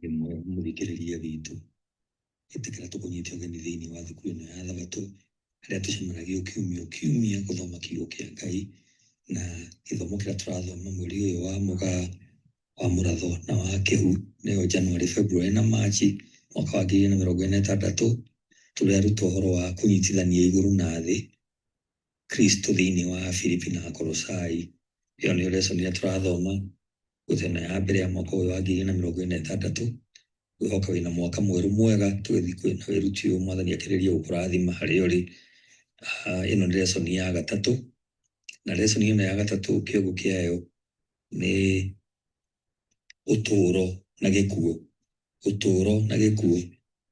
Wĩ mwega mũthikĩrĩria witũ, ĩtĩkĩra tũkũnyite ũgeni thĩinĩ wa thukuru ĩno ya Thabatũ, harĩa tũcemanagia o kiumia o kiumia gũthoma kiugo kĩa Ngai, na gĩthomo kĩrĩa tũrathoma mweri ũyũ wa Mũgaa, wa Mũratho na wa Kĩhu, nĩyo January, February na Machi, mwaka wa 2026, tũreruta ũhoro wa kũnyitithania igũrũ na thĩ, Kristo thĩinĩ wa Afilipi na Akolosai. Ĩyo nĩyo lesson ĩrĩa tũrathoma gũthena ya mbere ya mwaka ũyũ wa 2026. Ngwĩhoka wĩna mwaka mwerũ mwega tũgĩthiĩ kwĩna wĩruti ũyũ Mwathani akĩrĩrie gũkũrathima harĩa ũrĩ. Ĩno nĩ lesson ya gatatũ, na lesson ĩno ya gatatũ kĩongo kĩayo nĩ ũtũũro na gĩkuũ. Ũtũũro na gĩkuũ.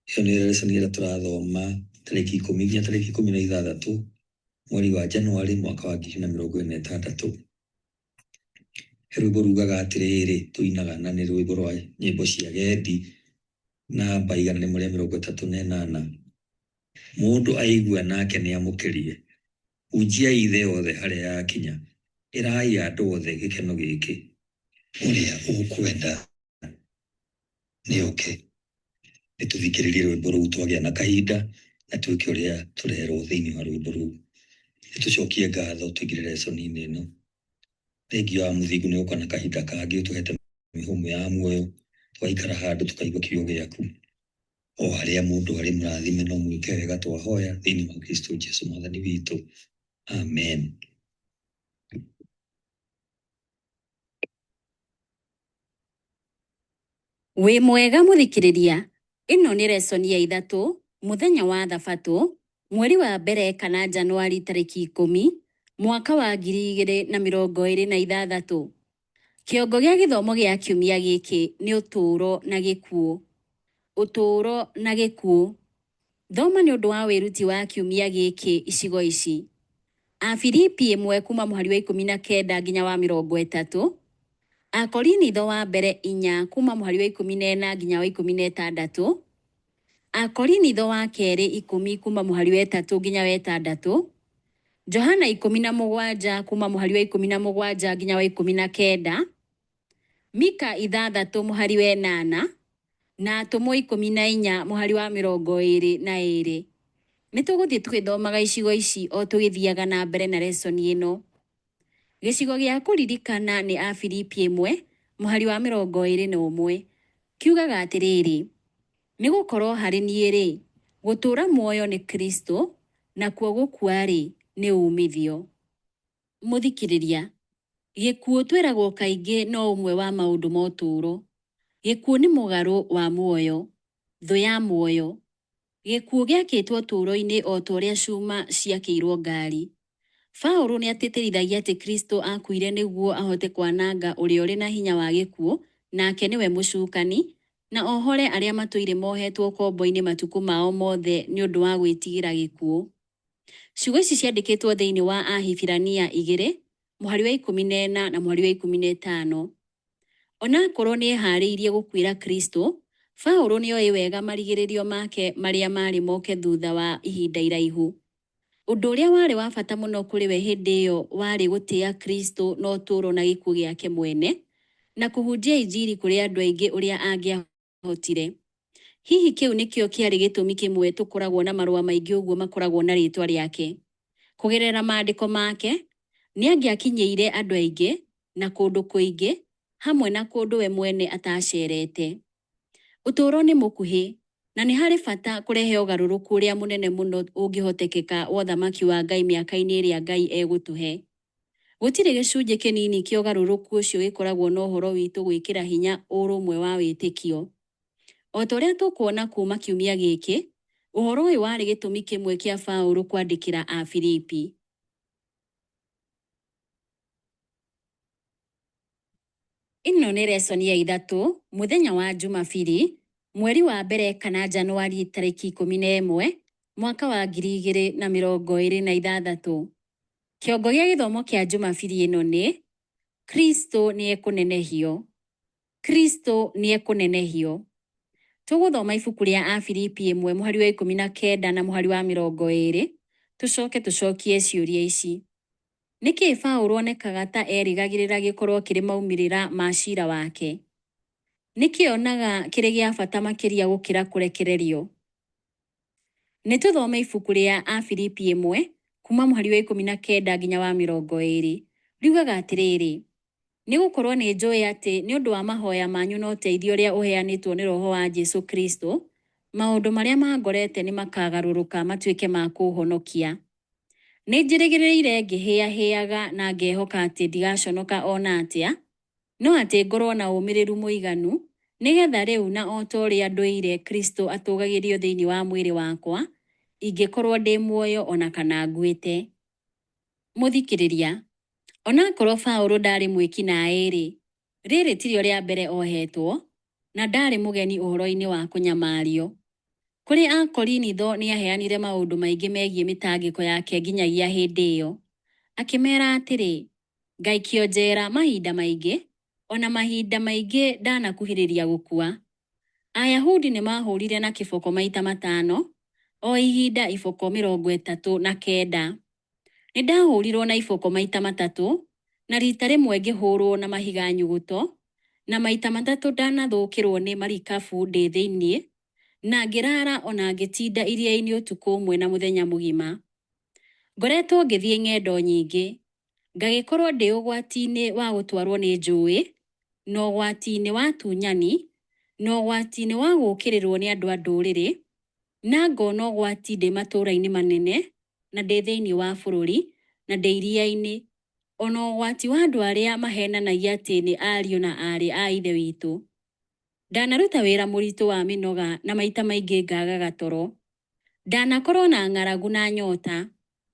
Ĩyo nĩyo lesson ĩrĩa tũrathoma tarĩki 10 nginya tarĩki 16 mweri wa January mwaka wa 2026. He rwĩmbo rugaga atĩrĩrĩ, tũinaga na nĩ rwĩmbo rwa nyĩmbo cia Gendi namba 138. Mũndũ aigua nake nĩamũkĩrie, hunjiai thĩ yothe harĩa yakinya, ĩrai andũ othe gĩkeno gĩkĩ. Ũrĩa ũkwenda nĩoke. Nĩtũthikĩrĩrie rwĩmbo rũu twagĩa na kahinda na twĩke ũrĩa tũrerwo thĩinĩ wa rwĩmbo rũu. Nĩtũcokie ngatho tũingĩre lesson-inĩ ĩno. Thengiũ ya Mũthingu nĩ gũka na kahinda kangĩ ũtũhete mĩhũmũ ya muoyo, tũgaikara handũ tũkaigua kiugo gĩaku. O harĩa mũndũ arĩ mũrathime no mwĩke wega twahoya thĩinĩ wa Kristo Jesu Mwathani witũ. Amen. Wĩ mwega mũthikĩrĩria, ĩno nĩ lesson ya ithatũ, mũthenya wa thabatũ, mweri wa mbere kana Januari tarĩki 10, mwaka wa 2026. Kĩongo gĩa gĩthomo gĩa kiumia gĩkĩ nĩ ũtũũro na gĩkuũ. Ũtũũro na gĩkuũ. Thoma nĩ ũndũ wa wĩruti wa kiumia gĩkĩ icigo ici. Afilipi 1 kuma mũhari wa 19 nginya wa 30. Akorinitho wa mbere 4 kuma mũhari wa 14 nginya wa 16. Akorinitho wa kerĩ 10 kuma mũhari wa 3 nginya wa 6. Johana 17 kuma mũhari wa 17 nginya wa 19. Mika 6 mũhari wa 8 na Atũmwo 14 mũhari wa 22. Nĩ tũgũthiĩ tũgĩthomaga icigo ici o tũgĩthiaga na mbere na lesson ĩno. Gĩcigo gĩa kũririkana nĩ Afilipi 1 mũhari wa 21. Kiugaga atĩrĩrĩ, nĩ gũkorwo harĩ niĩ-rĩ, gũtũũra muoyo nĩ Kristo, nakuo gũkua-rĩ, nĩ uumithio. Mũthikĩrĩria, gĩkuũ twĩragwo kaingĩ no ũmwe wa maũndũ ma ũtũũro. Gĩkuũ nĩ mũgarũ wa muoyo, thũ ya muoyo. Gĩkuũ gĩakĩtwo ũtũũro-inĩ o ta ũrĩa cuma ciakĩirwo ngaari. Paũlũ nĩ atĩtĩrithagia atĩ Kristo aakuire nĩguo ahote kwananga ũrĩa ũrĩ na hinya wa gĩkuũ, nake nĩwe mũcukani, na ohore arĩa matũire mohetwo ũkombo-inĩ matukũ mao mothe nĩ ũndũ wa gwĩtigĩra gĩkuũ. Ciugo ici ciandĩkĩtwo thĩinĩ wa Ahibirania 2, mũhari wa 14 na mũhari wa 15. O na akorũo nĩ eehaarĩirie gũkuĩra Kristo, Paulo nĩ oĩ wega marigĩrĩrio make marĩa maarĩ moke thutha wa ihinda iraihu. Ũndũ ũrĩa warĩ wa bata mũno kũrĩ we hĩndĩ ĩyo warĩ gũtĩa Kristo na ũtũũro na gĩkuũ gĩake mwene, na kũhunjia Injiri kũrĩ andũ aingĩ ũrĩa angĩahotire. Hihi kĩu nĩkĩo kĩarĩ gĩtũmi kĩmwe tũkoragwo na marũa maingĩ ũguo makoragwo na rĩĩtwa rĩake? Kũgerera maandĩko make, nĩ angĩakinyĩire andũ aingĩ na kũndũ kũingĩ, hamwe na kũndũ we mwene ataaceerete. Ũtũũro nĩ mũkuhĩ, na nĩ harĩ bata kũrehe ũgarũrũku ũrĩa mũnene mũno ũngĩhotekeka wa Ũthamaki wa Ngai mĩaka-inĩ ĩrĩa Ngai egũtũhe. Gũtirĩ gĩcunjĩ kĩnini kĩa ũgarũrũku ũcio gĩkoragwo na ũhoro witũ gwĩkĩra hinya ũrũmwe wa wĩtĩkio. O ta ũrĩa tũkuona kuuma kiumia gĩkĩ, ũhoro ũyũ warĩ gĩtũmi kĩmwe kĩa Paulo kwandĩkĩra Afilipi. Ĩno nĩ lesson ya ithatũ, mũthenya wa Jumabiri, mweri wa mbere kana Januari tarĩki 11, mwaka wa 2026. Kĩongo gĩa gĩthomo kĩa Jumabiri ĩno nĩ, Kristo nĩ ekũnenehio. Kristo nĩ ekũnenehio. Tũgũthoma ibuku rĩa Afilipi 1 mũhari wa 19 na mũhari wa 20, tũcoke tũcokie ciũria ici. Nĩkĩ Paulo onekaga ta erĩgagĩrĩra gĩkorwo kĩrĩ maumĩrĩra ma cira wake? Nĩkĩ onaga kĩrĩ gĩa bata makĩria gũkĩra kũrekererio? Nĩ tũthome ibuku rĩa Afilipi 1 kuma mũhari wa 19 nginya wa 20. Riugaga atĩrĩrĩ, nĩ gũkorũo nĩ njũĩ atĩ nĩ ũndũ wa mahoya manyu na ũteithio ũrĩa ũheanĩtwo nĩ Roho wa Jesu Kristo, maũndũ marĩa mangorete nĩ makagarũrũka matuĩke ma kũũhonokia. Nĩ njĩrĩgĩrĩire ngĩhĩahĩaga na ngehoka atĩ ndigaconoka o na atĩa, no atĩ ngorũo na ũmĩrĩru mũiganu, nĩgetha rĩu na o ta ũrĩa ndũire Kristo atũũgagĩrio thĩinĩ wa mwĩrĩ wakwa, ingĩkorũo ndĩ muoyo o na kana nguĩte. Mũthikĩrĩria, onakorwo Paũlũ ndaarĩ mwĩki naĩ-rĩ, rĩrĩ tirĩo rĩa mbere ohetwo, na ndaarĩ mũgeni ũhoro-inĩ wa kũnyamario. Kũrĩ Akorinitho nĩ aaheanire maũndũ maingĩ megiĩ mĩtangĩko yake nginyagia hĩndĩ ĩyo. Akĩmeera atĩrĩ, Ngaikio njera mahinda maingĩ, o na mahinda maingĩ ndanakuhĩrĩria gũkua. Ayahudi nĩ maahũũrire na kĩboko maita matano, o ihinda iboko 39. Nĩ ndahũũrirũo na iboko maita matatũ, na riita rĩmwe ngĩhũũrũo na mahiga nyuguto, na maita matatũ ndanathũkĩrũo nĩ marikabu ndĩ thĩinĩ, na ngĩraara o na ngĩtinda iria-inĩ ũtukũ ũmwe na mũthenya mũgima. Ngoretwo ngĩthiĩ ng'endo nyingĩ, ngagĩkorũo ndĩ ũgwati-inĩ wa gũtwarũo nĩ njũĩ, na ũgwati-inĩ wa atunyani, na ũgwati-inĩ wa gũũkĩrĩrũo nĩ andũ a ndũrĩrĩ, na ngona ũgwati ndĩ matũũra-inĩ manene, na ndĩ thĩinĩ wa bũrũri, na ndĩ iria-inĩ, o na ũgwati wa andũ arĩa maheenanagia atĩ nĩ ariũ na aarĩ a Ithe witũ. Ndanaruta wĩra mũritũ wa mĩnoga na maita maingĩ ngaagaga toro. Ndanakorũo na ng'aragu na nyota,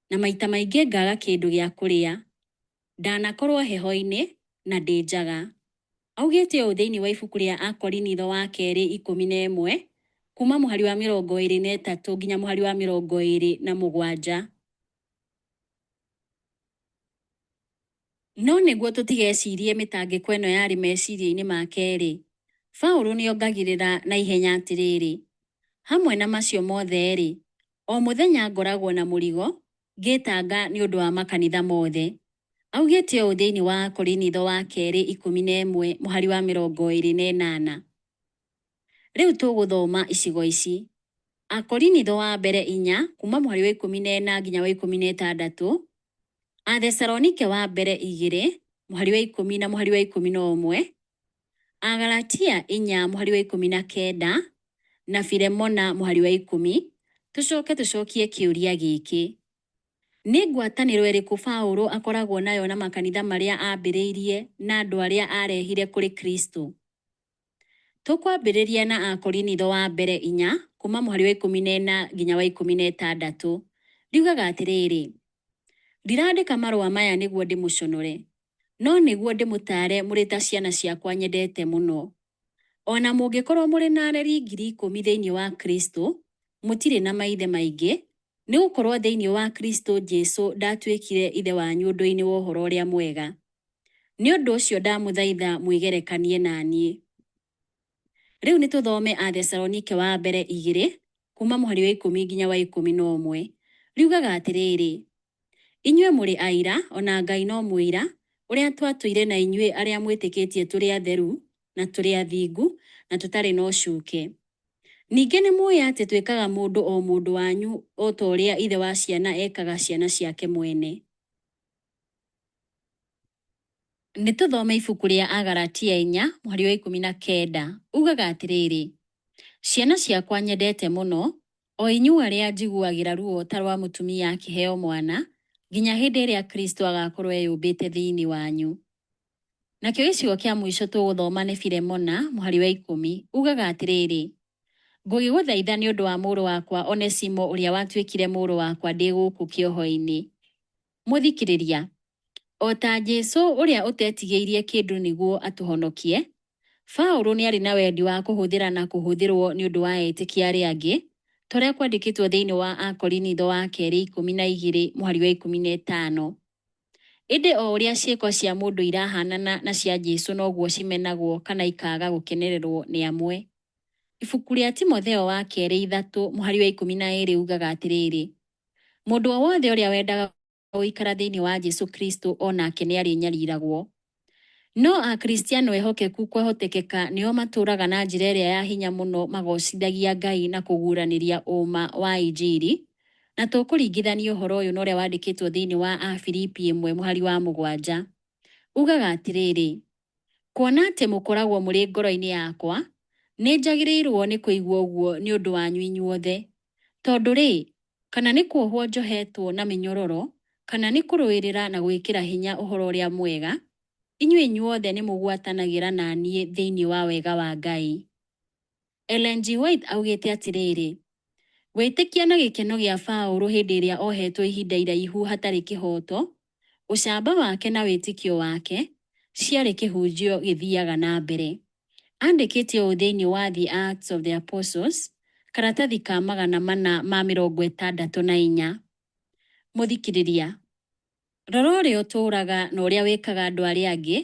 na maita maingĩ ngaaga kĩndũ gĩa kũrĩa. Ndanakorũo heho-inĩ na ndĩ njaga. Augĩte ũũ thĩinĩ wa ibuku rĩa Akorinitho wa kerĩ 11, kuuma mũhari wa 23 nginya mũhari wa 27. No nĩguo tũtigecirie mĩtangĩko ĩno yarĩ meciria-inĩ make-rĩ, Paulo nĩ ongagĩrĩra na ihenya atĩrĩrĩ, hamwe na macio mothe-rĩ, o mũthenya ngoragwo na mũrigo, ngĩĩtanga nĩ ũndũ wa makanitha mothe. Augĩte ũũ thĩinĩ wa Akorinitho wa kerĩ 11 mũhari wa 28. Rĩu tũgũthoma icigo ici. Akorinitho wa mbere 4 kuma mũhari wa 14 nginya wa 16, Athesalonike wa mbere 2 mũhari wa 10 na mũhari wa 11, Agalatia 4 mũhari wa 19 na Filemona mũhari wa 10, tũcoke tũcokie kĩũria gĩkĩ. Nĩ ngwatanĩro ĩrĩkũ Paulo akoragwo nayo na makanitha marĩa aambĩrĩirie na andũ arĩa aarehire kũrĩ Kristo? Tũkwambĩrĩria na Akorinitho wa mbere 4 kuma mũhari wa 14 nginya wa 16. Riugaga atĩrĩrĩ, ndirandĩka marũa maya nĩguo ndĩmũconore, no nĩguo ndĩmũtaare mũrĩ ta ciana ciakwa nyendete mũno. O na mũngĩkorũo mũrĩ na areri 10,000 thĩinĩ wa Kristo, mũtirĩ na maithe maingĩ, nĩ gũkorũo thĩinĩ wa Kristo Jesu ndatuĩkire ithe wanyu ũndũ-inĩ wa ũhoro ũrĩa mwega. Nĩ ũndũ ũcio ndamũthaitha mwĩgerekanie na niĩ. Rĩu nĩ tũthome Athesalonike wa mbere 2 kuma mũhari wa 10 nginya wa 11. Riugaga atĩrĩrĩ, inyuĩ mũrĩ aira, o na Ngai no mũira, ũrĩa twatũire na inyuĩ arĩa mwĩtĩkĩtie tũrĩ atheru na tũrĩ athingu na tũtarĩ na ũcuke. Ningĩ nĩ mũĩ atĩ twĩkaga mũndũ o mũndũ wanyu o ta ũrĩa ithe wa ciana ekaga ciana ciake mwene. Nĩ tũthome ibuku rĩa Agalatia 4 mũhari wa 19. Ugaga atĩrĩrĩ, ciana ciakwa nyendete mũno, o inyuĩ arĩa njiguagĩra ruo ta rwa mũtumia akĩheo mwana, nginya hĩndĩ ĩrĩa Kristo agaakorũo eyũmbĩte thĩinĩ wanyu. Nakĩo gĩcigo kĩa mũico tũgũthoma nĩ Filemona mũhari wa 10. Ugaga atĩrĩrĩ, ngũgĩgũthaitha nĩ ũndũ wa mũrũ wakwa Onesimo ũrĩa watuĩkire mũrũ wakwa ndĩ gũkũ kĩoho-inĩ. Mũthikĩrĩria, o ta Jesu ũrĩa ũtetigĩirie kĩndũ nĩguo atũhonokie, Paulo nĩ arĩ na wendi wa kũhũthĩra na kũhũthĩrũo nĩ ũndũ wa etĩkia arĩa angĩ, ta ũrĩa kwandĩkĩtwo thĩinĩ wa Akorinitho wa kerĩ 12 mũhari wa 15. Ĩndĩ o ũrĩa ciĩko cia mũndũ irahanana na cia Jesu noguo cimenagwo kana ikaaga gũkenererwo nĩ amwe. Ibuku rĩa Timotheo wa kerĩ 3 mũhari wa 12 ugaga atĩrĩrĩ, mũndũ o wothe ũrĩa wendaga gũikara thĩinĩ wa Jesu Kristo o nake nĩ arĩnyariragwo. No Akristiano ehokeku kwahotekeka nĩo matũũraga na njĩra ĩrĩa ya hinya mũno magoocithagia Ngai na kũguũranĩria ũũma wa Injiri. Na tũkũringithania ũhoro ũyũ na ũrĩa wandĩkĩtwo thĩinĩ wa Afilipi 1:7. Ugaga atĩrĩrĩ, kuona atĩ mũkoragwo mũrĩ ngoro-inĩ yakwa, nĩ njagĩrĩirũo nĩ kũigua ũguo nĩ ũndũ wanyu inyuothe. Tondũ-rĩ, kana nĩ kuohwo njohetwo na mĩnyororo, kana nĩ kũrũĩrĩra na gwĩkĩra hinya Ũhoro-ũrĩa-Mwega, inyuĩ inyuothe nĩmũgwatanagĩra na niĩ thĩinĩ wa wega wa Ngai. Ellen G. White augĩte atĩrĩrĩ, Wĩtĩkia na gĩkeno gĩa Paũlũ hĩndĩ ĩrĩa ohetwo ihinda iraihu hatarĩ kĩhooto, ũcamba wake na wĩtĩkio wake, ciarĩ kĩhunjio gĩthiaga na mbere. Andĩkĩte ũũ thĩinĩ wa The Acts of the Apostles, karatathi ka 464. Mũthikĩrĩria, rora ũrĩa ũtũũraga na ũrĩa wĩkaga andũ arĩa angĩ,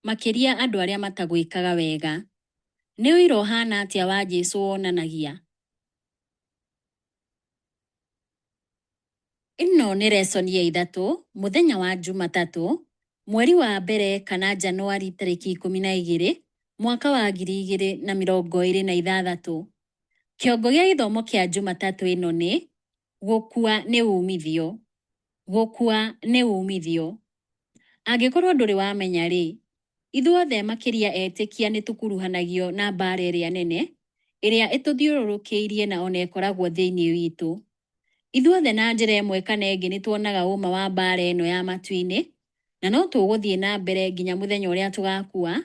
makĩria andũ arĩa matagwĩkaga wega. Nĩ ũira ũhaana atĩa wa Jesu wonanagia? Ĩno nĩ lesson ya ithatũ, mũthenya wa Jumatatũ, mweri wa mbere kana Januari tarĩki 12, mwaka wa 2026. Kĩongo gĩa gĩthomo kĩa Jumatatũ ĩno nĩ, Gũkua nĩ umithio. Gũkua nĩ umithio. Angĩkorwo ndũrĩ wamenya-rĩ, ithuothe makĩria etĩkia nĩ tũkuruhanagio na mbaara ĩrĩa nene, ĩrĩa ĩtũthiũrũrũkĩirie na ona ĩkoragwo thĩinĩ witũ. Ithuothe na njĩra ĩmwe kana ĩngĩ nĩ tuonaga ũma wa mbaara ĩno ya matu-inĩ, na no tũgũthiĩ na mbere nginya mũthenya ũrĩa tũgakua,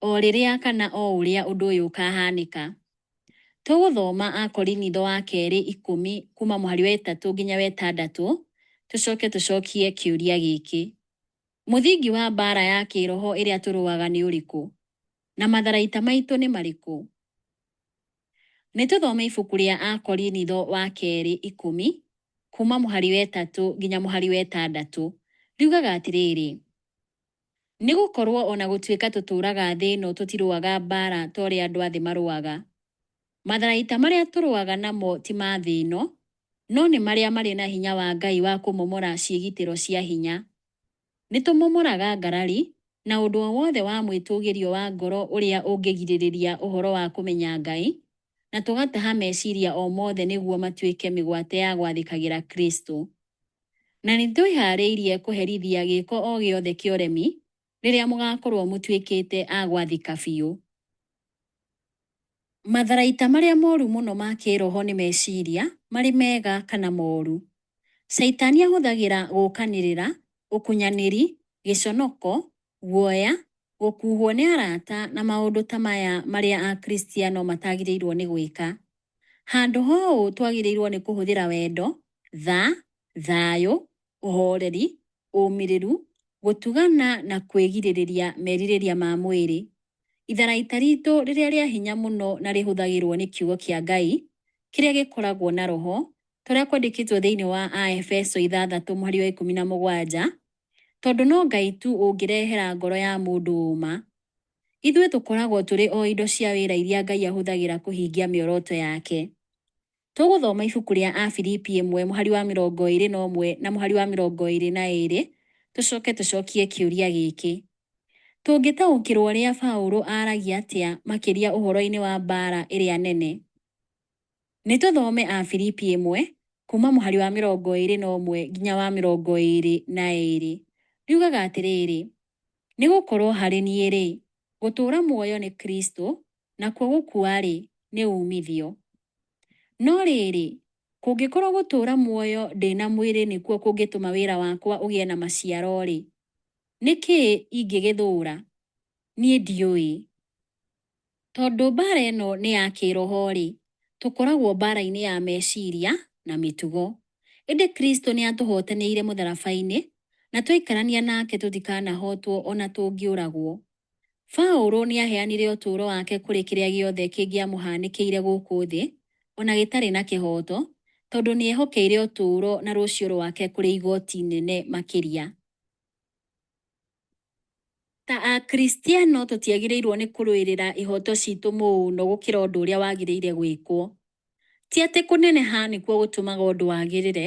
o rĩrĩa kana o ũrĩa ũndũ ũyũ ũkahanĩka. Tũgũthoma Akorinitho wa kerĩ 10 kuma mũhari wa 3 nginya wa 6, tũcoke tũcokie kĩũria gĩkĩ. Mũthingi wa mbaara ya kĩĩroho ĩrĩa tũrũaga nĩ ũrĩkũ? Na matharaita maitũ nĩ marĩkũ? Nĩ tũthome ibuku rĩa Akorinitho wa kerĩ 10 kuma mũhari wa 3 nginya mũhari wa 6. Riugaga atĩrĩrĩ, nĩ gũkorũo o na gũtuĩka tũtũũraga thĩ ĩno tũtirũaga mbaara ta ũrĩa andũ a thĩ marũaga. Matharaita marĩa tũrũaga namo ti ma thĩ ĩno, no nĩ marĩa marĩ na hinya wa Ngai wa kũmomora ciĩgitĩro cia hinya. Nĩ tũmomoraga ngarari na ũndũ o wothe wa mwĩtũũgĩrio wa ngoro ũrĩa ũngĩgirĩrĩria ũhoro wa kũmenya Ngai, na tũgataha meciria o mothe nĩguo matuĩke mĩgwate ya gwathĩkagĩra Kristo. Na nĩ twĩhaarĩirie kũherithia gĩĩko o gĩothe kĩa ũremi rĩrĩa mũgaakorũo mũtuĩkĩte a gwathĩka biũ. Matharaita marĩa moru mũno ma kĩĩroho nĩ meciria, marĩ mega kana moru. Caitani ahũthagĩra gũũkanĩrĩra, ũkunyanĩri, gĩconoko, guoya, gũkuhwo nĩ arata na maũndũ ta maya marĩa Akristiano matagĩrĩirũo nĩ gwĩka. Handũ ha ũũ twagĩrĩirũo nĩ kũhũthĩra wendo, tha, thayũ, ũhoreri, ũmĩrĩru, gũtugana na kwĩgirĩrĩria merirĩria ma mwĩrĩ. Itharaita ritũ rĩrĩa rĩa hinya mũno na rĩhũthagĩrũo nĩ Kiugo kĩa Ngai, kĩrĩa gĩkoragwo na roho, ta ũrĩa kwandĩkĩtwo thĩinĩ wa Aefeso 6:17, tondũ no Ngai tu ũngĩrehera ngoro ya mũndũ ũũma. Ithuĩ tũkoragwo tũrĩ o indo cia wĩra iria Ngai ahũthagĩra kũhingia mĩoroto yake. Tũgũthoma ibuku rĩa Afilipi 1:21 na mũhari wa 22, tũcoke tũcokie kĩũria gĩkĩ. Tũngĩtaũkĩrũo ũrĩa Paulo aaragia atĩa makĩria ũhoro-inĩ wa mbaara ĩrĩa nene? Nĩ tũthome Afilipi 1, kuuma mũhari wa 21 nginya wa 22. Riugaga atĩrĩrĩ, Nĩ gũkorũo harĩ niĩ-rĩ, gũtũũra muoyo nĩ Kristo, nakuo gũkua-rĩ, nĩ uumithio. No rĩrĩ, kũngĩkorũo gũtũũra muoyo ndĩ na mwĩrĩ nĩkuo kũngĩtũma wĩra wakwa ũgĩe na maciaro-rĩ, nĩ kĩĩ ingĩgĩthũũra? Niĩ ndiũĩ. Tondũ mbaara ĩno nĩ ya kĩĩroho-rĩ, tũkoragwo mbaara-inĩ ya meciria na mĩtugo. Ĩndĩ Kristo nĩ atũhootanĩire mũtharaba-inĩ, na twaikarania nake tũtikanahootwo o na tũngĩũragwo. Paulo nĩ aaheanire ũtũũro wake kũrĩ kĩrĩa gĩothe kĩngĩamũhanĩkĩire gũkũ thĩ, o na gĩtarĩ na kĩhooto, tondũ nĩ eehokeire ũtũũro na rũciũ rwake kũrĩ igooti inene makĩria. Ta Akristiano tũtiagĩrĩirũo nĩ kũrũĩrĩra ihooto citũ mũno gũkĩra ũndũ ũrĩa wagĩrĩire gwĩkwo. Ti atĩ kũneneha nĩkuo gũtũmaga ũndũ wagĩrĩre,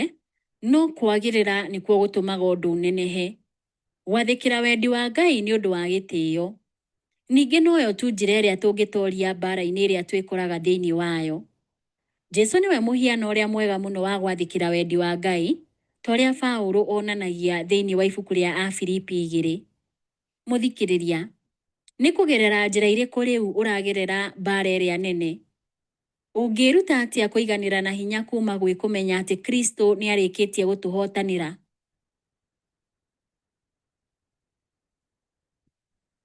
no kwagĩrĩra nĩkuo gũtũmaga ũndũ ũnenehe. Gwathĩkĩra wendi wa Ngai nĩ ũndũ wa gĩtĩo. Ningĩ noyo tu njĩra ĩrĩa tũngĩtooria mbaara-inĩ ĩrĩa twĩkoraga thĩinĩ wayo. Jesu nĩwe mũhiano ũrĩa mwega mũno wa gwathĩkĩra wendi wa Ngai, ta ũrĩa Paulo onanagia thĩinĩ wa ibuku rĩa Afilipi 2. Mũthikĩrĩria, nĩ kũgerera njĩra irĩkũ rĩu ũragerera mbaara ĩrĩa nene? Ũngĩĩruta atĩa kũiganĩra na hinya kuuma gwĩ kũmenya atĩ Kristo nĩ arĩkĩtie gũtũhotanĩra?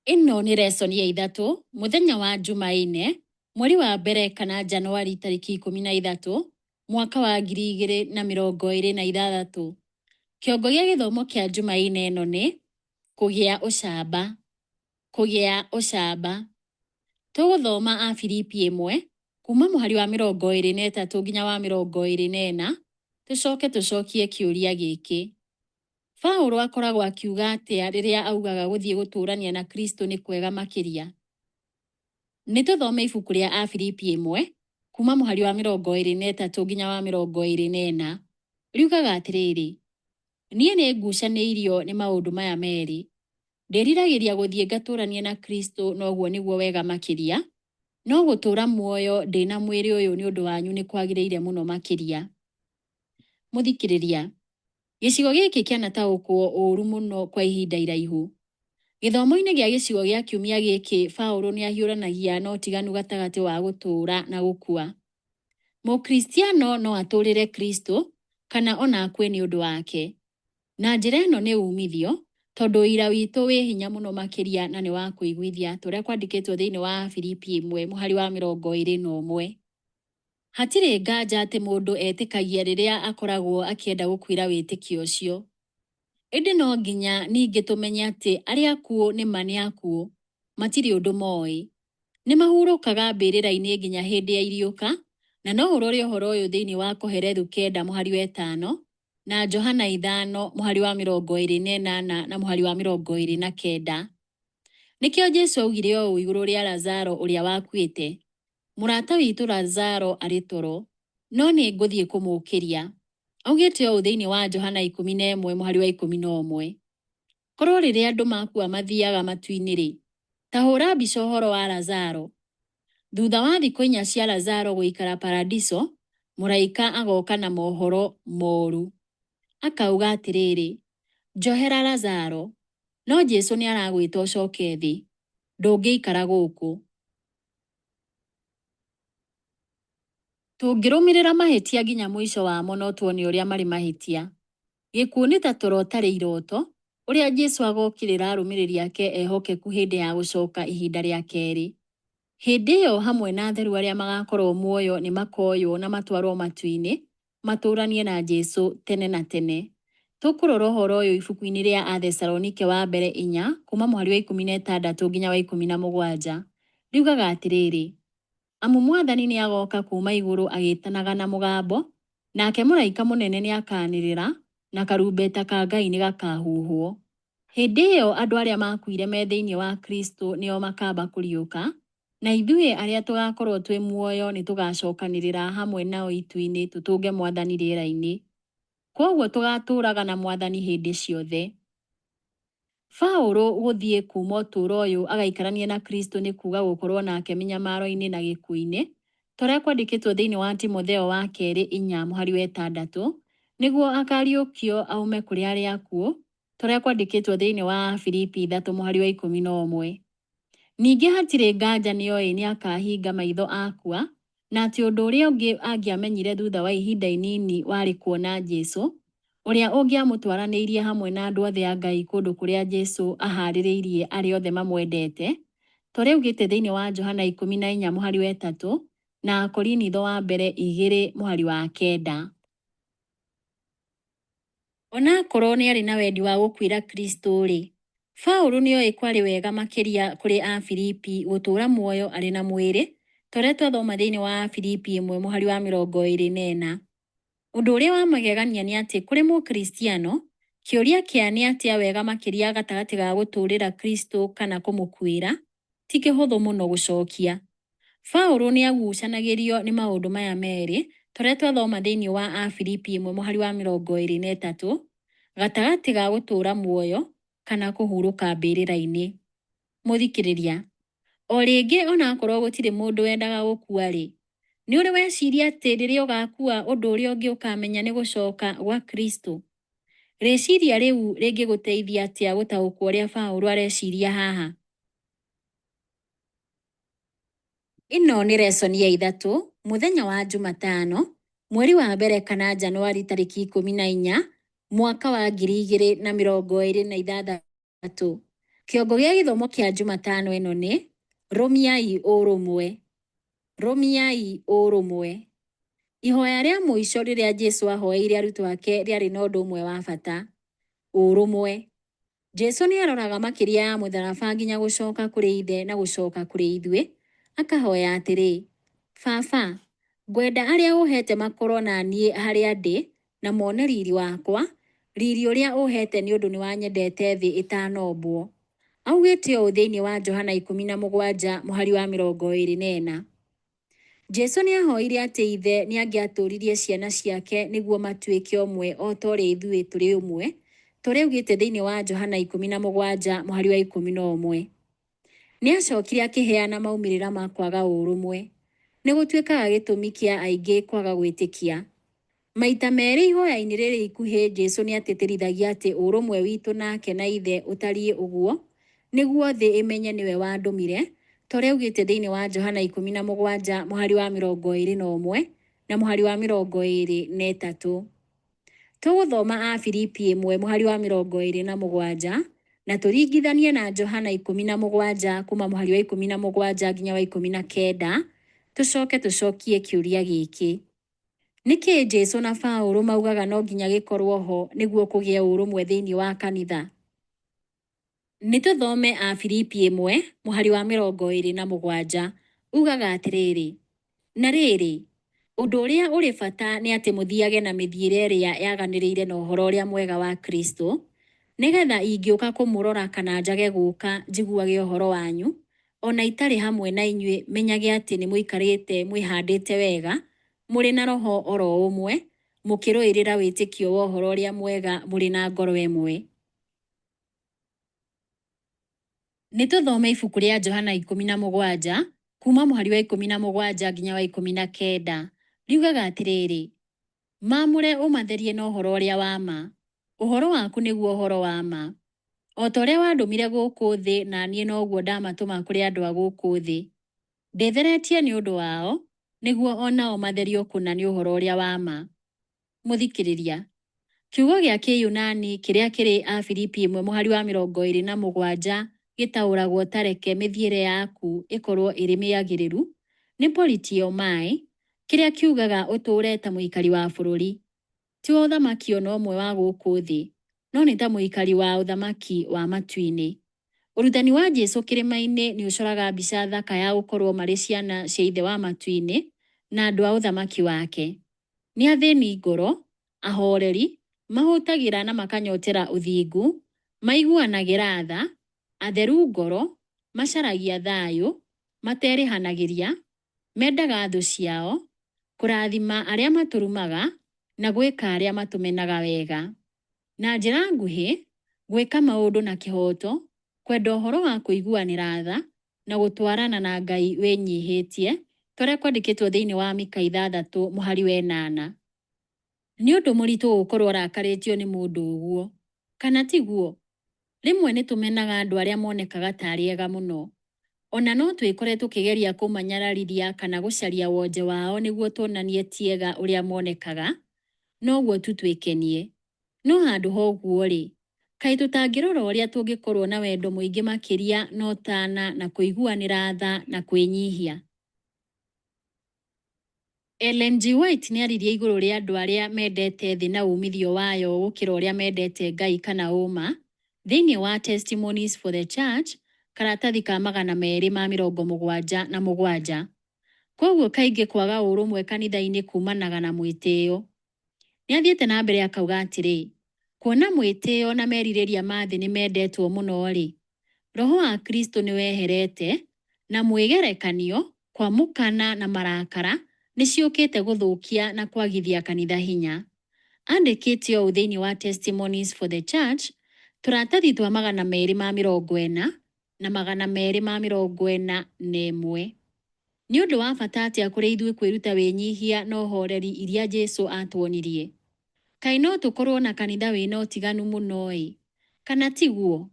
Ĩno nĩ lesson ya ithatũ, mũthenya wa Jumaine, mweri wa mbere kana Januari tarĩki 13, mwaka wa 2026. Kĩongo gĩa gĩthomo kĩa Jumaine ĩno nĩ kũgĩa ũcamba. Kũgĩa ũcamba. Tũgũthoma Afilipi 1, kuuma mũhari wa 23 nginya wa 24, tũcoke tũcokie kĩũria gĩkĩ. Paulo akoragwo akiuga atĩa rĩrĩa augaga gũthiĩ gũtũũrania na Kristo nĩ kwega makĩria? Nĩ tũthome ibuku rĩa Afilipi 1, kuuma mũhari wa 23 nginya wa 24. Riugaga atĩrĩrĩ, niĩ nĩ ngucanĩirio nĩ maũndũ maya merĩ. Ndĩriragĩria gũthiĩ ngatũũranie na Kristo noguo nĩguo wega makĩria, no gũtũũra muoyo ndĩ na mwĩrĩ ũyũ nĩ ũndũ wanyu nĩ kwagĩrĩire mũno makĩria. Mũthikĩrĩria, gĩcigo gĩkĩ kĩanataũkwo ũũru mũno kwa ihinda iraihu. Gĩthomo-inĩ gĩa gĩcigo gĩa kiumia gĩkĩ, Paulo nĩ ahiũranagia na ũtiganu gatagatĩ wa gũtũũra na gũkua. Mũkristiano no atũũrĩre Kristo kana ona akue nĩ ũndũ wake. Na njĩra ĩno nĩ uumithio, tondũ ũira witũ wĩ hinya mũno makĩria na nĩ wa kũiguithia, ta ũrĩa kwandĩkĩtwo thĩinĩ wa Afilipi 1 mũhari wa 21. Hatirĩ nganja atĩ mũndũ etĩkagia rĩrĩa akoragwo akĩenda gũkuĩra wĩtĩkio ũcio. Ĩndĩ no nginya ningĩ tũmenye atĩ arĩa akuũ nĩ ma nĩ akuũ, matirĩ ũndũ moĩ. Nĩ mahurũkaga mbĩrĩra-inĩ nginya hĩndĩ ya iriũka, na no ũrore ũhoro ũyũ thĩinĩ wa Kohelethu 9 mũhari wa 5, na Johana 5 mũhari wa 28 na mũhari wa 29. Nĩkĩo Jesu augire ũũ igũrũ rĩa Lazaro ũrĩa wakuĩte, mũrata witũ Lazaro arĩ toro, no nĩ ngũthiĩ kũmũũkĩria. Augĩte ũũ thĩinĩ wa Johana 11 mũhari wa 11. Korwo rĩrĩa andũ makua mathiaga matu-inĩ-rĩ, ta hũra mbica ũhoro wa Lazaro. Thutha wa thikũ 4 cia Lazaro gũikara paradiso, mũraika agoka na mohoro moru. Akauga atĩrĩrĩ, njohera Lazaro, no Jesu nĩ aragwĩta ũcoke thĩ. Ndũngĩikara gũkũ. Tũngĩrũmĩrĩra mahĩtia nginya mũico wamo no tuone ũrĩa marĩ mahĩtia. Gĩkuũ nĩ ta toro ũtarĩ iroto, ũrĩa Jesu agokĩrĩra arũmĩrĩri ake ehokeku hĩndĩ ya gũcoka ihinda rĩa kerĩ. Hĩndĩ ĩyo hamwe na atheru arĩa magakorwo muoyo nĩ makoywo na matwarwo matu-inĩ, matũũranie na Jesu tene na tene. Tũkũrora ũhoro ũyũ ibuku-inĩ rĩa Athesalonike wa mbere 4, kuuma mũhari wa 16 nginya wa 17. Riugaga atĩrĩrĩ, amu Mwathani nĩ agoka kuuma igũrũ agĩtanaga na mũgambo, nake mũraika mũnene nĩ akaanĩrĩra, na karumbeta ka Ngai nĩ gakahuhwo. Hĩndĩ ĩyo andũ arĩa makuire me thĩinĩ wa Kristo nĩo makamba kũriũka, na ithuĩ arĩa tũgakorwo twĩ muoyo nĩ tũgacokanĩrĩra hamwe nao itu-inĩ tũtũnge Mwathani rĩera-inĩ. Kwoguo tũgatũũraga na Mwathani hĩndĩ ciothe. Paulo gũthiĩ kuuma ũtũũro ũyũ agaikaranie na Kristo nĩ kuuga gũkorwo nake mĩnyamaro-inĩ na gĩkuũ-inĩ, ta ũrĩa kwandĩkĩtwo thĩinĩ wa Timotheo wa kerĩ 4 mũhari wa 6, nĩguo akariũkio aume kũrĩ arĩa akuũ, ta ũrĩa kwandĩkĩtwo thĩinĩ wa Afilipi 3 mũhari wa 11. Ningĩ hatirĩ nganja nĩoĩ nĩ akahinga maitho akua, na atĩ ũndũ ũrĩa ũngĩ angĩamenyire thutha wa ihinda inini warĩ kuona Jesu, ũrĩa ũngĩamũtwaranĩirie hamwe na andũ othe a Ngai kũndũ kũrĩa Jesu ahaarĩrĩirie arĩa othe mamwendete, ta ũrĩa augĩte thĩinĩ wa Johana 14 mũhari wa 3 na Akorinitho wa mbere 2 mũhari wa 9. Ona akorwo nĩ arĩ na wendi wa gũkuĩra Kristo-rĩ, Paulo nĩoĩ kwarĩ wega makĩria kũrĩ Afilipi gũtũũra muoyo arĩ na mwĩrĩ, ta ũrĩa twathoma thĩinĩ wa Afilipi 1 mũhari wa 24. Ũndũ ũrĩa wa magegania nĩ atĩ kũrĩ Mũkristiano, kĩũria kĩa nĩ atĩa wega makĩria gatagatĩ ga gũtũũrĩra Kristo kana kũmũkuĩra, ti kĩhũthũ mũno gũcokia. Paulo nĩ agucanagĩrio nĩ maũndũ maya merĩ, ta ũrĩa twathoma thĩinĩ wa Afilipi 1 mũhari wa 23, gatagatĩ ga gũtũũra muoyo kana kũhurũka mbĩrĩra-inĩ. Mũthikĩrĩria, O rĩngĩ o na akorũo gũtirĩ mũndũ wendaga gũkua-rĩ, nĩ ũrĩ weciria atĩ rĩrĩa ũgaakua ũndũ ũrĩa ũngĩ ũkamenya nĩ gũcoka gwa Kristo? Rĩciria rĩu rĩngĩgũteithia atĩa gũtaũkwo ũrĩa Paulo areciria haha? Ĩno nĩ resoni ya ithatũ, mũthenya wa Jumatano, mweri wa mbere kana Janũarĩ tarĩki 14, mwaka wa 2026. Kĩongo gĩa gĩthomo kĩa Jumatano ĩno nĩ Rũmiai ũrũmwe. Rũmiai ũrũmwe. Ihoya rĩa mũico rĩrĩa Jesu ahoeire arutwo ake rĩarĩ na ũndũ ũmwe wa bata, ũrũmwe. Jesu nĩ aroraga makĩria ya mũtharaba nginya gũcoka kũrĩ Ithe na gũcoka kũrĩ ithuĩ, akahoya atĩrĩ, Baba, ngwenda arĩa ũheete makorũo na niĩ harĩa ndĩ na mone riri wakwa, riri ũrĩa ũheete nĩ ũndũ nĩ wanyendete thĩ ĩtanombwo. Augĩte ũũ thĩinĩ wa Johana 17 mũhari wa 24. Jesu nĩ ahoire atĩ Ithe nĩ angĩatũũririe ciana ciake nĩguo matuĩke ũmwe o ta ũrĩa ithuĩ tũrĩ ũmwe, ta ũrĩa augĩte thĩinĩ wa Johana 17 mũhari wa 11. Nĩ acokire akĩheana maumĩrĩra ma kwaga ũrũmwe. Nĩ gũtuĩkaga gĩtũmi kĩa aingĩ kwaga gwĩtĩkia. Maita merĩ ihoya-inĩ rĩrĩ ikuhĩ Jesu nĩ atĩtĩrithagia atĩ ũrũmwe witũ nake na Ithe ũtariĩ ũguo nĩguo thĩ ĩmenye nĩwe wandũmire, ta ũrĩa augĩte thĩinĩ wa Johana 17 mũhari wa 21 na mũhari wa 23. Tũgũthoma Afilipi 1 mũhari wa 27 na tũringithanie na Johana 17 kuma mũhari wa 17 nginya wa 19, tũcoke tũcokie kĩũria gĩkĩ. Nĩkĩ Jesu na Paulo maugaga no nginya gĩkorũo ho nĩguo kũgĩe ũrũmwe thĩinĩ wa kanitha? Nĩ tũthome Afilipi 1 mũhari wa 27 ugaga atĩrĩrĩ, na rĩrĩ, ũndũ ũrĩa ũrĩ bata nĩ atĩ mũthiage na mĩthiĩre ĩrĩa yaganĩrĩire na ũhoro ũrĩa mwega wa Kristo, nĩgetha ingĩũka kũmũrora kana njage gũka njiguage ũhoro wanyu, o na itarĩ hamwe na inyuĩ menyage atĩ nĩ mũikarĩte mwĩhandĩte wega, mũrĩ na roho oro ũmwe, mũkĩrũĩrĩra wĩtĩkio wa ũhoro ũrĩa mwega mũrĩ na ngoro ĩmwe. Nĩ tũthome ibuku rĩa Johana 17 kuma mũhari wa 17 nginya wa 19. Riugaga atĩrĩrĩ, maamũre ũmatherie na ũhoro ũrĩa wa ma. Ũhoro waku nĩguo ũhoro wa ma. O ta ũrĩa wandũmire gũkũ thĩ na niĩ noguo ndamatũma kũrĩ andũ a gũkũ thĩ. Ndĩtheretie nĩ ũndũ wao, nĩguo o nao matherio kũna nĩ ũhoro ũrĩa wa ma. Mũthikĩrĩria, kiugo gĩa Kĩyunani kĩrĩa kĩrĩ Afilipi 1 mũhari wa 27 gĩtaũragwo ta reke mĩthiĩre yaku ĩkorũo ĩrĩ mĩagĩrĩru, nĩ politeomai, kĩrĩa kiugaga ũtũũre ta mũikari wa bũrũri. Ti wa ũthamaki o na ũmwe wa gũkũ thĩ, no nĩ ta mũikari wa ũthamaki wa matu-inĩ. Ũrutani wa Jesu kĩrĩma-inĩ nĩ ũcoraga mbica thaka ya gũkorũo marĩ ciana cia Ithe wa matu-inĩ na andũ a ũthamaki wake. Nĩ athĩni ngoro, ahoreri, mahũtagĩra na makanyotera ũthingu, maiguanagĩra tha, atheru ngoro, macaragia thayũ, materĩhanagĩria, mendaga thũ ciao, kũrathima arĩa matũrumaga, na gwĩka arĩa matũmenaga wega. Na njĩra nguhĩ, gwĩka maũndũ na kĩhooto, kwenda ũhoro wa kũiguanĩra tha, na gũtwarana na Ngai wĩnyihĩtie, ta ũrĩa kwandĩkĩtwo thĩinĩ wa Mika 6 mũhari wa 8. Nĩ ũndũ mũritũ gũkorũo ũrakarĩtio nĩ mũndũ ũguo, kana tiguo? Rĩmwe nĩ tũmenaga andũ arĩa monekaga ta arĩ ega mũno. O na no twĩkore tũkĩgeria kũmanyararithia kana gũcaria wonje wao nĩguo tuonanie ti ega ũrĩa monekaga, noguo tu twĩkenie. No handũ ha ũguo-rĩ, kaĩ tũtangĩrora ũrĩa tũngĩkorũo na wendo mũingĩ makĩria na ũtaana na kũiguanĩra tha na kwĩnyihia? Ellen G. White nĩ aririe igũrũ rĩa andũ arĩa mendete thĩ na uumithio wayo gũkĩra ũrĩa mendete Ngai kana ũũma, thĩinĩ wa Testimonies for the Church, karatathi ka 277. Kwoguo kaingĩ kwaga ũrũmwe kanitha-inĩ kuumanaga na mwĩtĩo. Nĩ athiĩte na mbere akauga atĩrĩ, kuona mwĩtĩo na merirĩria ma thĩ nĩ mendetwo mũno-rĩ, roho wa Kristo nĩ weherete, na mwĩgerekanio, kwamũkana na marakara nĩ ciũkĩte gũthũkia na kwagithia kanitha hinya. Andĩkĩte ũũ thĩinĩ wa Testimonies for the Church, tũratathi twa 240, na 241. Nĩ ũndũ wa bata atĩa kũrĩ ithuĩ kwĩruta wĩnyihia na ũhoreri iria Jesu atuonirie? Kaĩ no tũkorũo na kanitha wĩna ũtiganu mũno-ĩ, kana tiguo?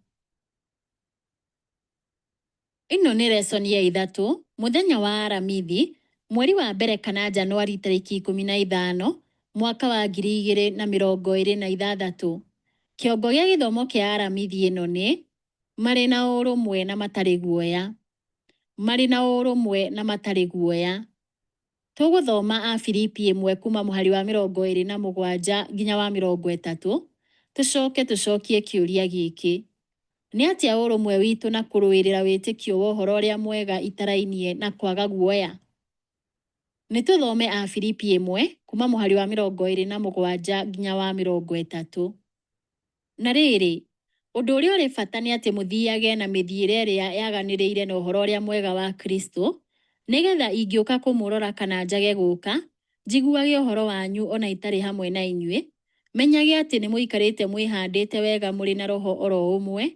Ĩno nĩ lesson ya ithatũ, mũthenya wa Aramithi, mweri wa mbere kana Januari tarĩki 15, mwaka wa 2026. Kĩongo gĩa gĩthomo kĩa Aramithi ĩno nĩ, Marĩ na ũrũmwe na matarĩ guoya. Marĩ na ũrũmwe na matarĩ guoya. Tũgũthoma Afilipi 1 kuma mũhari wa 27 nginya wa 30, tũcoke tũcokie kĩũria gĩkĩ. Nĩ atĩa ũrũmwe witũ na kũrũĩrĩra wĩtĩkio wa ũhoro ũrĩa mwega itarainie na kwaga guoya? Nĩ tũthome Afilipi 1 kuma mũhari wa 27 nginya wa 30. Na rĩrĩ, ũndũ ũrĩa ũrĩ bata nĩ atĩ mũthiage na mĩthiĩre ĩrĩa yaganĩrĩire na ũhoro ũrĩa mwega wa Kristo, nĩgetha ingĩũka kũmũrora kana njage gũka, njiguage ũhoro wanyu o na itarĩ hamwe na inyuĩ, menyage atĩ nĩmũikarĩte mwĩhandĩte wega mũrĩ na roho o ro ũmwe,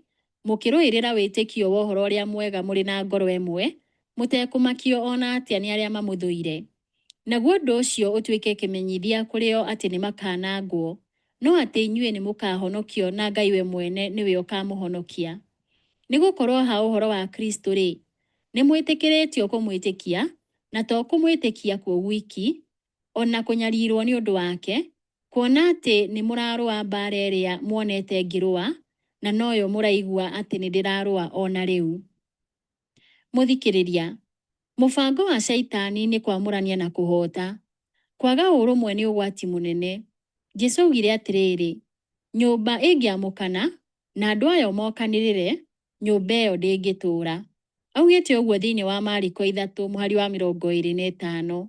mũkĩrũĩrĩra wĩtĩkio wa ũhoro ũrĩa mwega mũrĩ na ngoro ĩmwe, mũtekũmakio o na atĩa nĩ arĩa mamũthũire. Naguo ũndũ ũcio ũtuĩke kĩmenyithia kũrĩ o atĩ nĩmakanangwo, no atĩ inyuĩ nĩmũkahonokio na Ngai we mwene nĩwe ũkamũhonokia. Nĩ gũkorũo ha ũhoro wa Kristo-rĩ, nĩmwĩtĩkĩrĩtio kũmwĩtĩkia, na to kũmwĩtĩkia kuo gwiki, o na kũnyarirũo nĩ ũndũ wake, kuona atĩ nĩmũrarũa mbaara ĩrĩa muonete ngĩrũa, na noyo mũraigua atĩ nĩndĩrarũa o na rĩu. Mũthikĩrĩria, mũbango wa Shaitani nĩ kwamũrania na kũhoota. Kwaga ũrũmwe nĩ ũgwati mũnene. Jesu augire atĩrĩrĩ, nyũmba ĩngĩamũkana na andũ ayo mokanĩrĩre, nyũmba ĩyo ndĩngĩtũũra. Augĩte ũguo thĩinĩ wa Mariko 3 mũhari wa 25.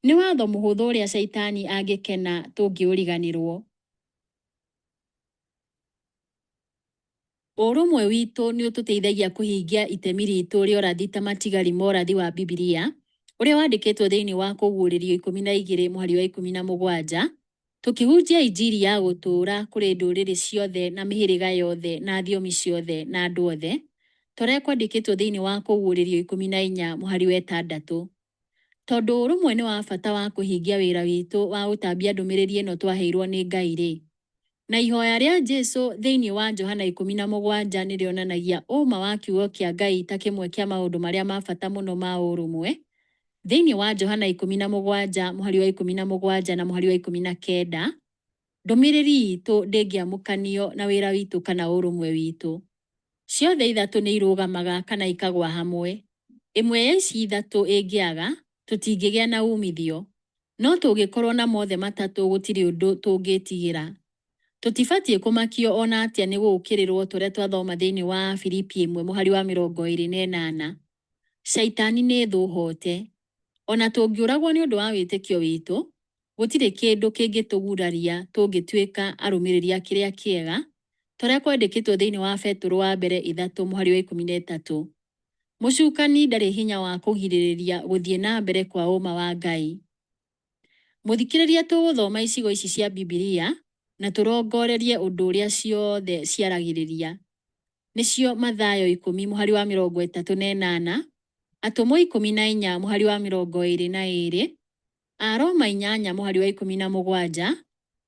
Nĩ watho mũhũthũ ũrĩa Shaitani angĩkena tũngĩũriganĩrwo. Ũrũmwe witũ nĩ ũtũteithagia kũhingia itemi ritũ rĩa ũrathi ta matigari ma ũrathi wa Bibilia, ũrĩa wandĩkĩtwo thĩinĩ wa Kũguũrĩrio 12 mũhari wa 17, tũkĩhunjia injiri ya gũtũũra kũrĩ ndũrĩrĩ ciothe na mĩhĩrĩga yothe na thiomi ciothe na andũ othe, ta ũrĩa kwandĩkĩtwo thĩinĩ wa Kũguũrĩrio 14 mũhari wa 6. Tondũ ũrũmwe nĩ wa bata wa kũhingia wĩra witũ wa gũtambia ndũmĩrĩri ĩno twaheirwo nĩ Ngai-rĩ, na ihoya rĩa Jesu thĩinĩ wa Johana 17 nĩ rĩonanagia ũma wa kiugo kĩa Ngai ta kĩmwe kĩa maũndũ marĩa ma bata mũno ma ũrũmwe. Thĩinĩ wa Johana 17 mũhari wa 17 na mũhari wa 19, ndũmĩrĩri itũ ndĩngĩamũkanio na wĩra witũ kana ũrũmwe witũ. Ciothe ithatũ nĩ irũgamaga kana ikagwa hamwe. Ĩmwe ya ici ithatũ ĩngĩaga, tũtingĩgĩa na umithio. No tũngĩkorwo na mothe matatũ gũtirĩ ũndũ tũngĩtigĩra. Tũtibatiĩ kũmakio o na atĩa nĩ gũũkĩrĩrwo ta ũrĩa twathoma thĩinĩ wa Afilipi 1 mũhari wa 28. Shaitani nĩ thũ hote. O na tũngĩũragwo nĩ ũndũ wa wĩtĩkio witũ, gũtirĩ kĩndũ kĩngĩtũguraria tũngĩtuĩka arũmĩrĩri a kĩrĩa kĩega, ta ũrĩa kwandĩkĩtwo thĩinĩ wa Petũrũ wa mbere 3 mũhari wa 13. Mũcukani ndarĩ hinya wa kũgirĩrĩria gũthiĩ na mbere kwa ũma wa Ngai. Mũthikĩrĩria, tũgũthoma icigo ici cia Bibilia na tũrongorerie ũndũ ũrĩa ciothe ciaragĩrĩria. Nĩcio Mathayo 10 mũhari wa 38, Atũmwo 14 mũhari wa 22, Aroma 8 mũhari wa 17,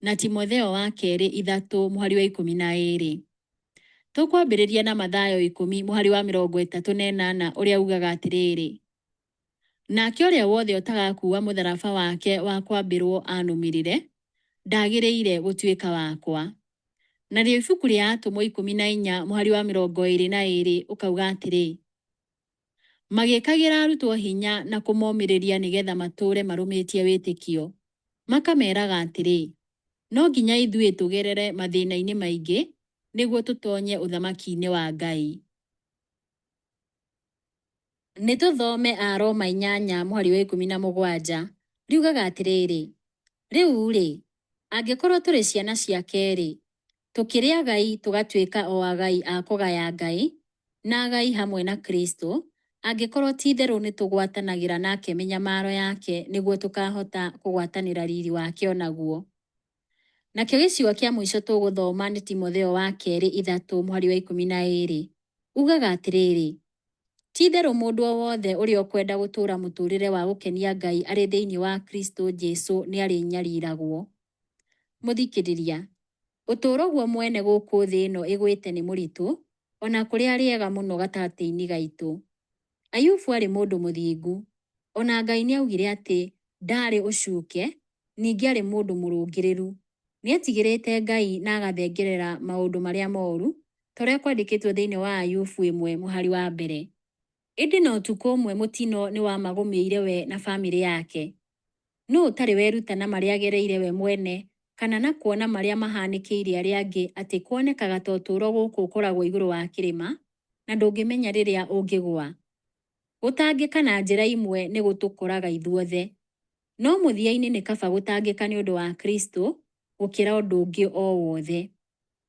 na Timotheo wa kerĩ 3 mũhari wa 12. Tũkwambĩrĩria na Mathayo 10 mũhari wa 38 ũrĩa ugaga atĩrĩrĩ, nake ũrĩa wothe ũtagakuua mũtharaba wake wa kwambĩrwo anũmĩrĩre, ndagĩrĩire gũtuĩka wakwa. Narĩo ibuku rĩa Atũmwo 14 mũhari wa 22 ũkauga atĩrĩ, magĩkagĩra arutwo hinya na kũmomĩrĩria nĩgetha matũũre marũmĩtie wĩtĩkio. Makameraga atĩrĩ, no nginya ithuĩ tũgerere mathĩna-inĩ maingĩ nĩguo tũtonye ũthamaki-inĩ wa Ngai. Nĩ tũthome Aroma 8 mũhari wa 17. Riugaga atĩrĩrĩ, rĩu-rĩ, angĩkorwo tũrĩ ciana ciake-rĩ, tũkĩrĩ agai tũgatuĩka o agai a kũgaya Ngai, na agai hamwe na Kristo, angĩkorwo ti itherũ nĩtũgwatanagĩra nake mĩnyamaro yake nĩguo tũkahota kũgwatanĩra riri wake o naguo. Nakĩo gĩcigo kĩa mũico tũgũthoma nĩ Timotheo wa kerĩ 3 mũhari wa 12. Ugaga atĩrĩrĩ, ti itherũ mũndũ o wothe ũrĩa ũkwenda gũtũũra mũtũũrĩre wa gũkenia Ngai arĩ thĩinĩ wa Kristo Jesu nĩ arĩnyariragwo. Mũthikĩrĩria, ũtũũro guo mwene gũkũ thĩ ĩno ĩgwĩte nĩ mũritũ, o na kũrĩ arĩa ega mũno gatagatĩ-inĩ gaitũ. Ayubu aarĩ mũndũ mũthingu. O na Ngai nĩ aaugire atĩ ndaarĩ ũcuke, ningĩ aarĩ mũndũ mũrũngĩrĩru. Nĩ eetigĩrĩte Ngai na agathengerera maũndũ marĩa moru, ta ũrĩa kwandĩkĩtwo thĩinĩ wa Ayubu ĩmwe mũhari wa mbere. Ĩndĩ na ũtukũ ũmwe mũtino nĩ wamagũmĩire we na famĩlĩ yake. Nũ ũtarĩ weruta na marĩa agereire we mwene kana na kuona marĩa mahanĩkĩire arĩa angĩ atĩ kuonekaga ta ũtũũro gũkũ ũkoragwo igũrũ wa kĩrĩma na ndũngĩmenya rĩrĩa ũngĩgũa? Gũtangĩka na njĩra imwe nĩ gũtũkoraga ithuothe. No mũthia-inĩ nĩ kaba gũtangĩka nĩ ũndũ wa Kristo gũkĩra ũndũ ũngĩ o wothe.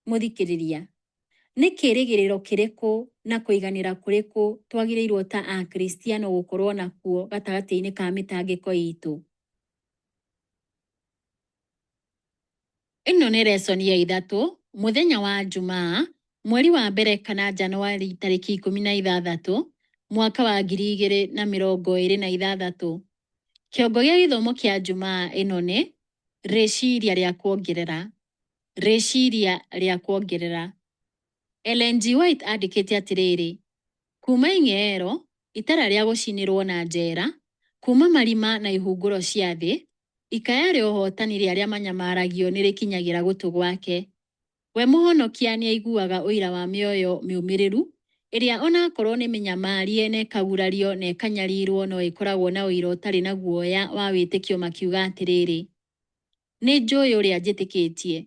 Mũthikĩrĩria, nĩ kĩĩrĩgĩrĩro kĩrĩkũ na kũiganĩra kũrĩkũ twagĩrĩirũo ta Akristiano gũkorũo nakuo gatagatĩ-inĩ ka mĩtangĩko itũ? Ĩno nĩ lesson ya ithatũ, mũthenya wa Njumaa, mweri wa mbere kana Januari tarĩki 16, mwaka wa 2026. Kĩongo gĩa gĩthomo kĩa Njumaa ĩno nĩ rĩciria rĩa kuongerera. Rĩciria rĩa kuongerera. Ellen G. White andĩkĩte atĩrĩrĩ, Kuuma ing'eero, itara rĩa gũcinĩrwo na njera, kuuma marima na ihunguro cia thĩ, ikaya rĩa ũhootani rĩa arĩa manyamaragio nĩrĩkinyagĩra gũtũ gwake. We Mũhonokia nĩaiguaga ũira wa mĩoyo mĩũmĩrĩru, ĩrĩa o na akorwo nĩ mĩnyamarie na ĩkagurario na ĩkanyarirwo no ĩkoragwo na ũira ũtarĩ na guoya wa wĩtĩkio makiuga atĩrĩrĩ, Nĩnjũĩ ũrĩa njĩtĩkĩtie.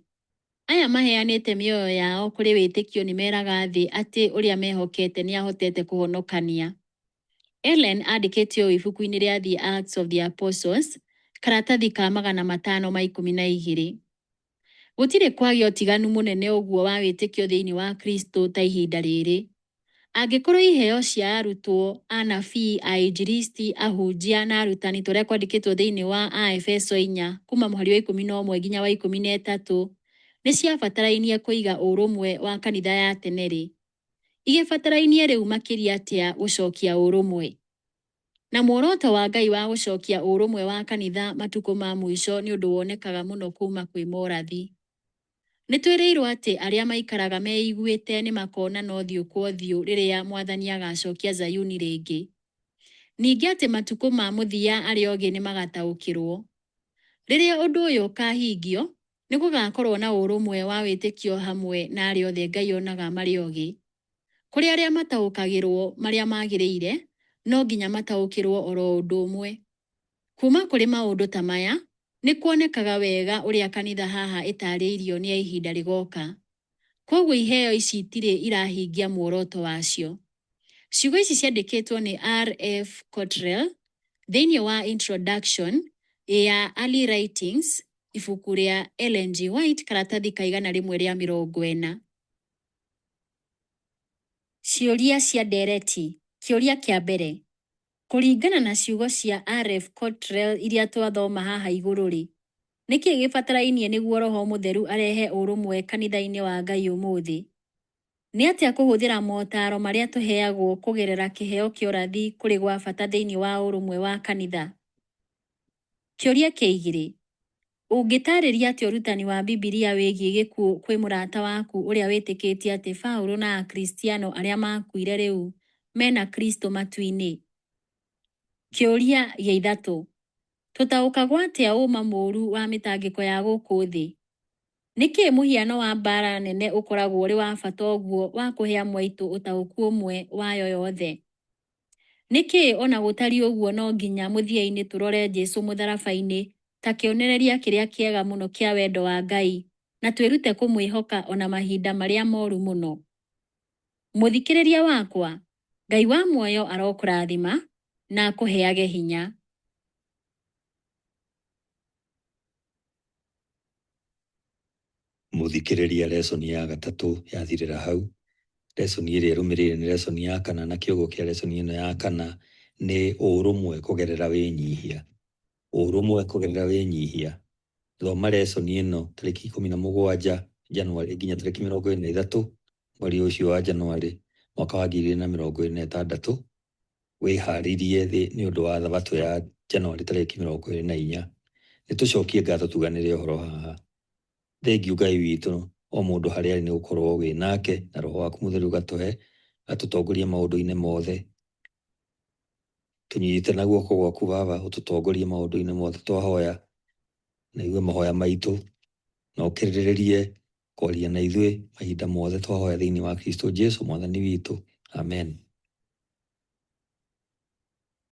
Aya maheanĩte mĩoyo yao kũrĩ wĩtĩkio nĩmeraga thĩ atĩ ũrĩa mehokete nĩahotete kũhonokania. Ellen andĩkĩte ũũ ibuku-inĩ rĩa The Acts of the Apostles, karatathi ka 512. Gũtirĩ kwagĩa ũtiganu mũnene ũguo wa wĩtĩkio thĩinĩ wa Kristo ta ihinda rĩrĩ. Angĩkorwo iheo cia arutwo, anabii, ainjilisti, ahunjia, na arutani ta ũrĩa kwandĩkĩtwo thĩinĩ wa Aefeso 4 kuuma mũhari wa 11 nginya wa 13 nĩ ciabatarainie kũiga ũrũmwe wa kanitha ya tene-rĩ, igĩbatarainie rĩu makĩria atĩa gũcokia ũrũmwe? Na muoroto wa Ngai wa gũcokia ũrũmwe wa kanitha matukũ ma mũico nĩ ũndũ wonekaga mũno kuuma kwĩ morathi. Nĩ twĩrĩirwo atĩ arĩa maikaraga meiguĩte nĩ makonana ũthiũ kwa ũthiũ rĩrĩa Mwathani agacokia Zayuni rĩngĩ. Ningĩ atĩ matukũ ma mũthia arĩa ogĩ nĩ magataũkĩrwo. Rĩrĩa ũndũ ũyũ ũkahingio, nĩ gũgakorwo na ũrũmwe wa wĩtĩkio hamwe na arĩa othe Ngai onaga marĩ ogĩ. Kũrĩ arĩa mataũkagĩrwo marĩa magĩrĩire, no nginya mataũkĩrwo oro ũndũ ũmwe. Kuuma kũrĩ maũndũ ta maya, nĩ kuonekaga wega ũrĩa kanitha haha ĩtaarĩirio nĩ ya ihinda rĩgoka. Kwoguo iheo ici itirĩ irahingia muoroto wacio. Ciugo ici ciandĩkĩtwo nĩ R. F. Cottrell thĩinĩ wa Introduction ya Early Writings, ibuku rĩa Ellen G. White, karatathi ka 140. Ciũria cia ndereti Kĩũria kĩa mbere, Kũringana na ciugo cia R. F. Cottrell iria twathoma haha igũrũ-rĩ, nĩ kĩĩ gĩbatarainie nĩguo Roho Mũtheru arehe ũrũmwe kanitha-inĩ wa Ngai ũmũthĩ? Nĩ atĩa kũhũthĩra motaaro marĩa tũheagwo kũgerera kĩheo kĩa ũrathi kũrĩ gwa bata thĩinĩ wa ũrũmwe wa kanitha? Kĩũria kĩa igĩrĩ, Ũngĩtaarĩria atĩa ũrutani wa Bibilia wĩgiĩ gĩkuũ kwĩ mũrata waku ũrĩa wĩtĩkĩtie atĩ Paulo na Akristiano arĩa maakuire rĩu me na Kristo matu-inĩ? Kĩũria gĩa ithatũ, Tũtaũkagwo atĩa ũũma mũũru wa mĩtangĩko ya gũkũ thĩ? Nĩkĩ mũhiano wa mbaara nene ũkoragwo ũrĩ wa bata ũguo wa kũhe amwe aitũ ũtaũku ũmwe wayo yothe? Nĩkĩ o na gũtariĩ ũguo no nginya mũthia-inĩ tũrore Jesu mũtharaba-inĩ ta kĩonereria kĩrĩa kĩega mũno kĩa wendo wa Ngai na twĩrute kũmwĩhoka o na mahinda marĩa moru mũno? Mũthikĩrĩria wakwa, Ngai wa muoyo arokũrathima na akũheage hinya. Mũthikĩrĩria lesson ya gatatũ yathirĩra hau. Lesson ĩrĩa ĩrũmĩrĩire nĩ lesson ya kana na kĩongo kĩa lesson ĩno ya kana nĩ ũrũmwe kũgerera wĩnyihia. Ũrũmwe kũgerera wĩnyihia. Thoma lesson ĩno tarĩki 17 Januarĩ nginya tarĩki 23 mweri ũcio wa Januarĩ Mwaka wa 2026. Wĩharĩrie nĩ ũndũ wa thabatũ ya Januarĩ tarĩki 24. Nĩ tũcokie ngatho tuganĩre ũhoro haha. Thengiũ Ngai witũ o mũndũ harĩa arĩ nĩ gũkorwo wĩ nake na roho waku mũtheru ũgatũhe atũtongorie maũndũ-inĩ mothe. Tũnyite na guoko gwaku Baba, ũtũtongorie maũndũ-inĩ mothe twahoya, na igue mahoya maitũ, na ũkĩrĩrĩrie kwaria na ithuĩ mahinda mothe twahoya thĩinĩ wa Kristo Jesu mwathani witũ. Amen.